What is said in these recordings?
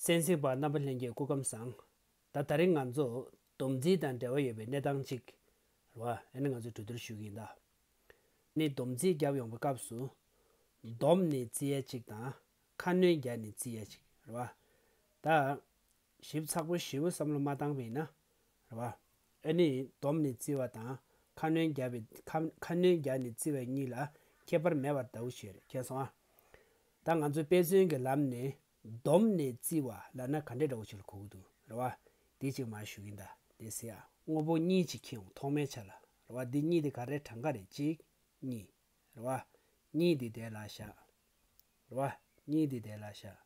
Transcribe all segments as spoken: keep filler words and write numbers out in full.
གསན་གཟིགས་པ་རྣམ་པ་ལྷན་རྒྱས་སྐུ་ཁམས་བཟང་། ད་ད་རིང་ང་ཚོ་སྡོམ་རྩིས་དང་འབྲེལ་བ་ཡོད་པའི་གནས་སྟངས་གཅིག་རེད་བ། ཨ་ནི་ང་ཚོ་གྲོས་བསྡུར་ཞུ་གི་ཡིན་ད། ནི་སྡོམ་རྩིས་བརྒྱབ་ཡོང་བའི་སྐབས་སུ། སྡོམ་ནས་རྩིས་ཡ་གཅིག་དང་། ཁ་སྣོན་བརྒྱབ་ནས་རྩིས་ཡ་གཅིག་རེད་བ། ད། ཞིབ་ཚགས་པོ་ཞིབ་པོ་བསམ་བློ་མ་བཏང་བ་ཡིན་ན། རེད་བ། ཨ་ནི་སྡོམ་ནས་རྩིས་པ་དང་ཁ་སྣོན་བརྒྱབ་པའི་ཁ་ཁ་སྣོན་བརྒྱབ་ནས་རྩིས་པ་གཉིས་ལ་ཁྱད་པར་མེད་པར་ལྟ་བུ་ཞིག་རེད། མཁྱེན་སོང་ཨ། ད་ང་ཚོའི་དཔེ་མཚོན་གྱི་ལམ་ནས་སྡོམ་ནས་རྩིས་པ་ལབ་ན་ག་འདྲས་འདྲ་བོ་ཞིག་ལ་གོ་གི་འདུག་རེད་བ། འདི་གཅིག་མར་ཞུ་གི་ཡིན་ད། དེ་ཟེར་ཡ། དངོས་པོ་གཉིས་ཅིག་ཁྱེར་ཡོང་། ཐོག་མའི་ཆ་ལ། རེད་བ། འདི་གཉིས་དེ་ག་རེ་གྲངས་ཀ་རེད། གཅིག་གཉིས། རེད་བ། གཉིས་འདི་དེ་ལ་བཞག་རེད་བ། གཉིས་འདི་དེ་ལ་བཞག་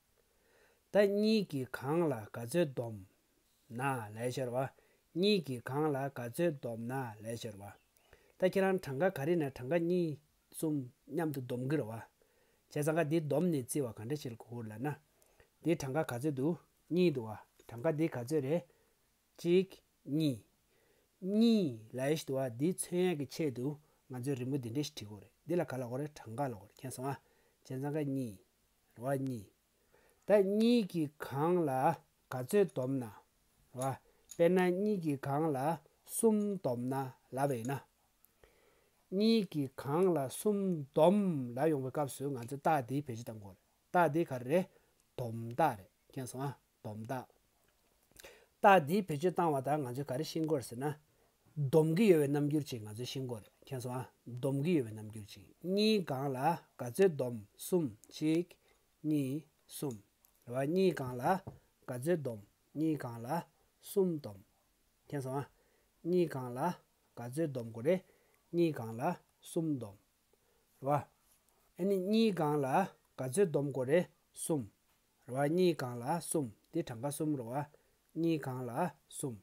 ད་གཉིས་ཀྱི་གང་ལ་ག་ཚོད་སྡོམ་ན་ལབ་ཤག་རེད་བ། གཉིས་ཀྱི་གང་ལ་ག་ཚོད་སྡོམ་ན་ལབ་ཤག་རེད་བ། ད་ཁྱེད་རང་གྲངས་ཀ་ག་རེ་ན་གྲངས་ཀ་གཉིས་གསུམ་མཉམ་དུ་སྡོམ་གི་རེད་བ། བྱས་ཙང་ཀ་འདི་སྡོམ་ནས་རྩིས་པ་ག་འདྲ་ཞིག་ལ་གོ་དགོས་ལབ་ན། འདི་གྲངས་ཀ་ག་ཚོད་འདུག་གཉིས་འདུག་བ། གྲངས་ཀ་འདི་ག་ཚོད་རེད། གཅིག་གཉིས། གཉིས་ལབ་ཡ་ཞིག་འདུག་བ། འདི་མཚོན་ཡ་གི་ཆེད་དུ་ང་ཚོས་རི་མོ་འདི་འདྲ་ཞིག་བྲིས་དགོས་རེད། འདི་ལ་ག་ལབ་དགོས་རེད། གྲངས་ཀ་ལབ་དགོས་རེད། མཁྱེན་སོང་ཨ། བྱས་ཙང་ཀ་གཉིས། རེད་བ། གཉིས། ད་གཉིས་ཀྱི་གང་ལ་ག་ཚོད་སྡོམ་ན། རེད་བ། དཔེར་ན་གཉིས་ཀྱི་གང་ལ་གསུམ་སྡོམ་ན་ལབ་པ་ཡིན་ན། གཉིས་ཀྱི་གང་ལ་གསུམ་སྡོམ་ལབ་ཡོང་བའི་སྐབས་སུ་ང་ཚོས་རྟགས་འདི་བེད་སྤྱོད་གཏང་དགོས་རེད། རྟགས་འདི་ག་རེ་རེད། སྡོམ་རྟགས་རེད། མཁྱེན་སོང་ཨ། སྡོམ་རྟགས། རྟགས་འདི་བེད་སྤྱོད་བཏང་བ་དང་ང་ཚོས་ག་རེ་ཤེས་དགོས་རེད་ཟེར་ན། སྡོམ་གྱི་ཡོད་པའི་རྣམ་འགྱུར་ཅིག་ང་ཚོས་ཤེས་དགོས་རེད། མཁྱེན་སོང་ཨ། སྡོམ་གྱི་ཡོད་པའི་རྣམ་འགྱུར་ཅིག་གཉིས་གང་ལ་ག་ཚོད་སྡོམ། གསུམ། གཅིག་གཉིས། གསུམ། རེད་བ། གཉིས་གང་ལ་ག་ཚོད་སྡོམ། གཉིས་གང་ལ་གསུམ་སྡོམ། མཁྱེན་སོང་ཨ། གཉིས་གང་ལ་ག་ཚོད་སྡོམ་དགོས་རེད། གཉིས་གང་ལ་གསུམ་སྡོམ། རེད་བ། ཨ་ནི་གཉིས་གང་ལ་ག་ཚོད་སྡོམ་དགོས་རེད། གསུམ། རེད་བ། གཉིས་གང་ལ་གསུམ། འདི་གྲངས་ཀ་གསུམ་རེད་བ། གཉིས་གང་ལ་གསུམ།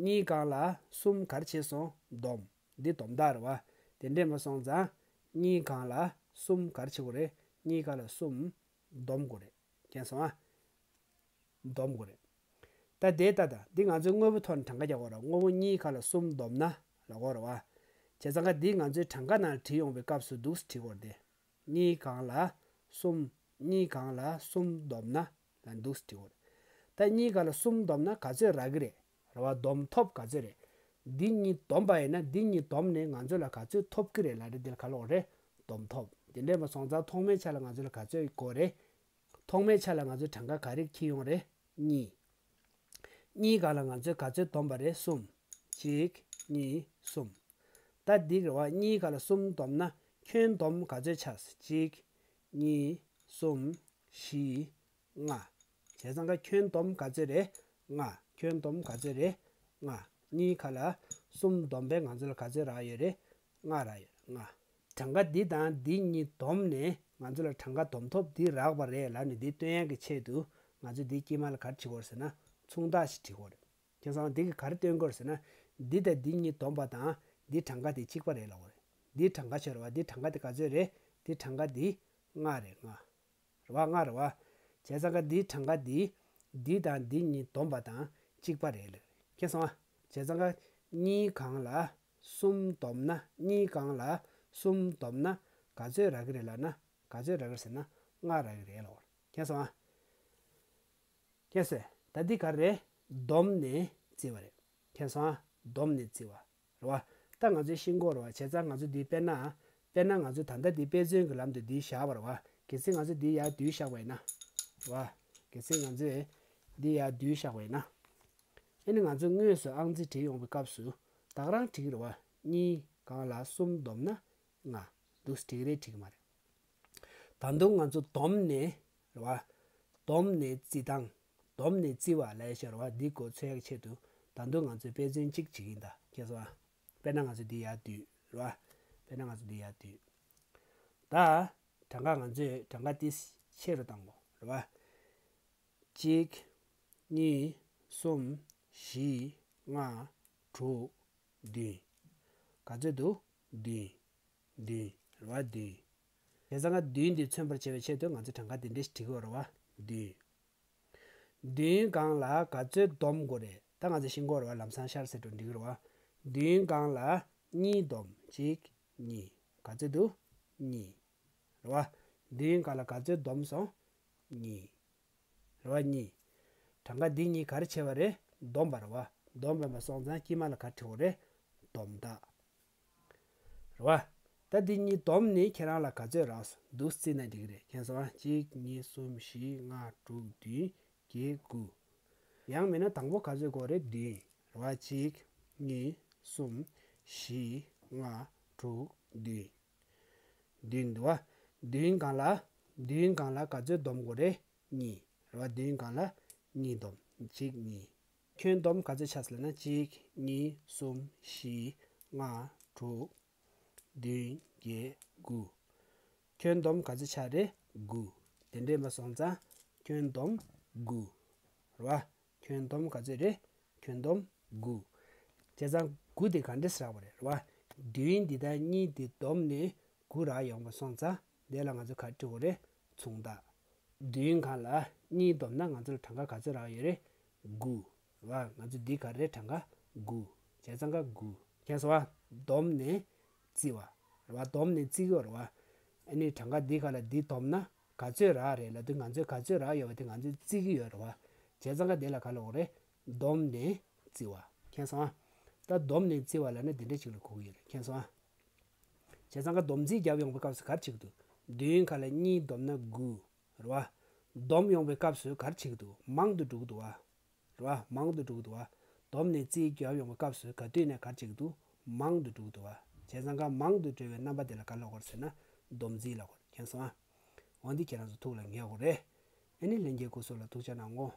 གཉིས་གང་ལ་གསུམ་ག་རེ་བྱས་སོང་། སྡོམ། འདི་སྡོམ་རྟགས་རེད་བ། དེ་འདྲས་མ་སོང་ཙང་། གཉིས་གང་ལ་གསུམ་ག་རེ་བྱེད་དགོས་རེད། གཉིས་གང་ལ་གསུམ་སྡོམ་དགོས་རེད། མཁྱེན་སོང་ཨ། སྡོམ་དགོས་རེད། ད་དེ་ལྟ་ད་འདི་ང་ཚོའི་དངོས་པོ་ཐོག་ནས་གྲངས་ཀ་རྒྱག་དགོས་རེད། དངོས་པོ་གཉིས་གང་ལ་གསུམ་སྡོམ་ན་ལབ་དགོས་རེད་བ། བྱས་ཙང་ཀ་འདི་ང་ཚོའི་གྲངས་ཀ་ནང་བྲིས་ཡོང་བའི་སྐབས་སུ་འདུག་སེ་བྲིས་དགོས་རེད་དེ། གཉིས་གང་ལ་གསུམ། གཉིས་གང་ལ་གསུམ་སྡོམ་ན་ལ་འདུག་སེ་བྲིས་དགོས་རེད། ད་གཉིས་གང་ལ་གསུམ་སྡོམ་ན་ག་ཚོད་རག་གི་རེད། རེད་བ། སྡོམ་ཐོབ་ག་ཚོད་རེད། འདི་གཉིས་སྡོམ་པ་ཡིན་ན་འདི་གཉིས་སྡོམ་ནས་ང་ཚོ་ལ་ག་ཚོད་ཐོབ་ཀྱི་རེད་ལབ་རེད། འདི་ལ་ག་ལབ་དགོས་རེད། སྡོམ་ཐོབ། དེ་འདྲས་མ་སོང་ཙང་ཐོག་མའི་ཆ་ལ་ང་ཚོ་ལ་ག་ཚོད་དགོས་རེད། ཐོག་མའི་ཆ་ལ་ང་ཚོའི་གྲངས་ཀ་ག་རེ་འཁྱེར་ཡོང་རེད། གཉིས། གཉིས་གང་ལ་ང་ཚོས་ག་ཚོད་བསྡོམས་པ་རེད། གསུམ། གཅིག་གཉིས། གསུམ། ད་འདི་རེད་བ། གཉིས་གང་ལ་གསུམ་བསྡོམས་ན་ཁྱོན་བསྡོམས་ག་ཚོད་ཆགས། གཅིག་གཉིས། གསུམ། བཞི། ལྔ། བྱས་ཙང་ཀ་ཁྱོན་བསྡོམས་ག་ཚོད་རེད། ལྔ། ཁྱོན་བསྡོམས་ག་ཚོད་རེད། ལྔ། གཉིས་གང་ལ་གསུམ་བསྡོམས་པས་ང་ཚོ་ལ་ག་ཚོད་རག་ཡོད་རེད། ལྔ་རག་ཡོད་རེད། ལྔ། གྲངས་ཀ་འདི་དང་འདི་གཉིས་བསྡོམས་ནས་ང་ཚོ་ལ་གྲངས་ཀ་བསྡོམས་ཐོབ་འདི་རག་པ་རེད་ལབ་ནས་འདི་སྟོན་ཡག་གི་ཆེད་དུ་ང་ཚོས་འདིའི་དཀྱིལ་མ་ལ་ག་རེ་བྱེད་དགོས་རེད་ཟེར་ན་མཚུངས་རྟགས་ཤིག་བྲིས་དགོས་རེད། ཁྱེད་ཚང་འདི་གིས་ག་རེ་སྟོན་དགོས་རེད་ཟེར་ན། འདི་དང་འདི་གཉིས་བསྡོམས་པ་དང་འདི་གྲངས་ཀ་དེ་གཅིག་པ་རེད་ལབ་དགོས་རེད། འདི་གྲངས་ཀ་ཆོད་རེད་བ། འདི་གྲངས་ཀ་དེ་ག་ཚོད་རེད། འདི་གྲངས་ཀ་འདི་ལྔ་རེད། ལྔ། རེད་བ། ལྔ་རེད་བ། བྱས་ཙང་ཀ་འདིའི་གྲངས་ཀ་འདི་འདི་དང་འདི་གཉིས་བསྡོམས་པ་དང་གཅིག་པ་རེད་ལབ། མཁྱེན་སོང་ཨ། བྱས་ཙང་ཀ་གཉིས་གང་ལ་གསུམ་བསྡོམས་ན། གཉིས་གང་ལ་གསུམ་བསྡོམས་ན་ག་ཚོད་རག་གི་རེད་ལབ་ན། ག་ཚོད་རག་གི་རེད་ཟེར་ན་ལྔ་རག་གི་རེད་ལབ། མཁྱེན་སོང་ཨ། མཁྱེན་སོང་། ད་འདི་ག་རེ་རེད། བསྡོམས་ནས་བརྩིས་པ་རེད། མཁྱེན་སོང་ཨ། བསྡོམས་ནས་བརྩིས་པ། རེད་བ། ད་ང་ཚོས་ཤེས་དགོས་རེད་བ། བྱས་ཙང་ང་ཚོ་འདི་དཔེར་ན། དཔེར་ན་ང་ཚོ་ད་ལྟ་འདི་དཔེ་མཚོན་གྱི་ལམ་དུ་འདི་བཞག་པ་རེད་བ། གལ་སྲིད་ང་ཚོ་འདི་ཡར་བསྡུས་བཞག་པ་ཡིན་ན། རེད་བ། གལ་སྲིད་ང་ཚོས་འདི་ཡར་བསྡུས་བཞག་པ་ཡིན་ན། ཨ་ནི་ང་ཚོ་དངོས་སུ་ཨང་རྩིས་བྲིས་ཡོང་བའི་སྐབས་སུ་ད་ག་རང་བྲིས་ཀྱི་རེད་བ། གཉིས་གང་ལ་གསུམ་བསྡོམས་ན་ལྔ། འདུག་སེ་བྲིས་ཀྱི་རེད་བྲིས་ཀྱི་མ་རེད། ད་དུང་ང་ཚོ་བསྡོམས་ནས་རེད་བ། བསྡོམས་ནས་བརྩི་སྟངས། བསྡོམས་ནས་བརྩི་བ་ལབ་ཡ་ཞིག་རེད་བ། འདི་གོ་ཚོད་ཡག་ཆེད་དུ་ད་དུང་ང་ཚོས་དཔེ་མཚོན་གཅིག་བྱེད་ཀྱི་ཡིན་ད། མཁྱེན་སོང་ཨ། དཔེར་ན་ང་ཚོ་འདི་ཡར་བསྡུས་རེད་བ། དཔེར་ན་ང་ཚོ་འདི་ཡར་བསྡུས། ད་གྲངས་ཀ་ང་ཚོས་གྲངས་ཀ་འདི་ཆེ་རུ་བཏང་དགོས་རེད་བ། གཅིག་གཉིས། གསུམ། བཞི། ལྔ། དྲུག་བདུན། ག་ཚོད་འདུག་བདུན། བདུན། རེད་བ། བདུན། བྱས་ཙང་ཀ་བདུན་འདི་མཚོན་པར་བྱེད་པའི་ཆེད་དུ་ང་ཚོས་གྲངས་ཀ་འདི་འདྲ་ཞིག་བྲིས་ཀྱི་ཡོད་རེད་བ། བདུན། བདུན་གང་ལ་ག་ཚོད་བསྡོམས་དགོས་རེད། ད་ང་ཚོས་ཤེས་ཀྱི་ཡོད་རེད་བ། ལམ་སང་ཤར་ཟེར་འགྲོ་འགྲིག་གི་རེད་བ། བདུན་གང་ལ་གཉིས་བསྡོམས། གཅིག་གཉིས། ག་ཚོད་འདུག་གཉིས། རེད་བ། བདུན་གང་ལ་ག་ཚོད་བསྡོམས་སོང་། གཉིས། རེད་བ། གཉིས། གྲངས་ཀ་འདི་གཉིས་ག་རེ་བྱས་པ་རེད། བསྡོམས་པ་རེད་བ། བསྡོམས་པ་ཡིན་པ་སོང་ཙང་དཀྱིལ་མ་ལ་ག་རེ་བྲིས་དགོས་རེད། བསྡོམས་རྟགས། རེད་བ། ད་འདི་གཉིས་བསྡོམས་ནས་ཁྱེད་རང་ལ་ག་ཚོད་རག་སོང་འདུག་བརྩིས་ན་འགྲིག་གི་རེད། མཁྱེན་སོང་ང་། གཅིག་གཉིས། གསུམ། བཞི། ལྔ། དྲུག་བདུན། བརྒྱད། དགུ། ཡང་མིན་ན་དང་པོ་ག་ཚོད་དགོས་རེད། བདུན། རེད་བ། གཅིག་གཉིས། གསུམ། བཞི། ལྔ། དྲུག་བདུན། བདུན་འདུག་བ། བདུན་སྒང་ལ། བདུན་སྒང་ལ་ག་ཚོད་བསྡོམས་དགོས་རེད། གཉིས། རེད་བ། བདུན་སྒང་ལ་གཉིས་བསྡོམས། གཅིག་གཉིས། ཁྱོན་བསྡོམས་ག་ཚོད་ཆགས་སོང་ལབ་ན། གཅིག་གཉིས། གསུམ། བཞི། ལྔ། དྲུག་བདུན། བརྒྱད། དགུ། ཁྱོན་བསྡོམས་ག་ཚོད་ཆགས་རེད། དགུ། དེ་འདྲ་ཡིན་པ་སོང་ཙང་ཁྱོན་བསྡོམས་དགུ། རེད་བ། ཁྱོན་བསྡོམས་ག་ཚོད་རེད། ཁྱོན་བསྡོམས་དགུ། བྱས་ཙང་དགུ་དེ་ག་འདྲས་རག་པ་རེད། རེད་བ། བདུན་འདི་དང་གཉིས་འདི་བསྡོམས་ནས་དགུ་རག་ཡོང་པ་སོང་ཙང་དེ་ལ་ང་ཚོས་ག་རེ་བྲིས་དགོས་རེད། མཚུངས་རྟགས། བདུན་སྒང་ལ་གཉིས་བསྡོམས་ན་ང་ཚོ་ལ་གྲངས་ཀ་ག་ཚོད་རག་ཡོད་རེད། དགུ། རེད་བ། ང་ཚོ་འདི་ག་རེ་རེད། གྲངས་ཀ་དགུ། བྱས་ཙང་ཀ་དགུ། མཁྱེན་སོང་ང་། བསྡོམས་ནས་བརྩི་བ། རེད་བ། བསྡོམས་ནས་བརྩི་གི་ཡོད་རེད་བ། ཨ་ནི་གྲངས་ཀ་འདི་ག་ལ་འདི་བསྡོམས་ན་ག་ཚོད་རག་རེད་ལབ་དུས་ང་ཚོས་ག་ཚོད་རག་ཡོད་པ་དེ་ང་ཚོས་བརྩི་གི་ཡོད་རེད་བ། བྱས་ཙང་ཀ་དེ་ལ་ག་ལབ་དགོས་རེད། བསྡོམས་ནས་བརྩི་བ། མཁྱེན་སོང་ང་། ད་བསྡོམས་ནས་བརྩི་བ་ལབ་ན་འདི་འདྲ་ཅིག་ལ་གོ་གི་ཡོད་རེད། མཁྱེན་སོང་ང་། བྱས་ཙང་ཀ་སྡོམ་རྩིས་རྒྱབ་ཡོང་པའི་སྐབས་སུ་ག་རེ་བྱེད་ཀྱི་འདུག་བདུན་སྒང་ལ་གཉིས་བསྡོམས་ན་དགུ། རེད་བ། བསྡོམས་ཡོང་པའི་སྐབས་སུ་ག་རེ་བྱེད་ཀྱི་འདུག་མང་དུ་འགྲོ་གི་འདུག་བ། རེད་བ། མང་དུ་འགྲོ་གི་འདུག་བ། བསྡོམས་ནས་རྩིས་རྒྱབ་ཡོང་བའི་སྐབས་སུ་ག་དུས་ནས་ག་རེ་བྱེད་ཀྱི་འདུག་མང་དུ་འགྲོ་གི་འདུག་བ། བྱས་ཙང་ཀ་མང་དུ་འགྲོ་བའི་རྣམ་པ་དེ་ལ་ག་ལབ་དགོས་རེད་ཟེར་ན་སྡོམ་རྩིས་ལབ་དགོས་རེད། མཁྱེན་སོང་ང་། འོ་འདི་ཁྱེད་རང་ཚོ་ཐུགས་ལ་ངེས་དགོས་རེད། ཨ་ནི་ལྷན་རྒྱས་སྐུ་གཟུགས་ལ་ཐུགས་ཅག་གནང་ངོ་།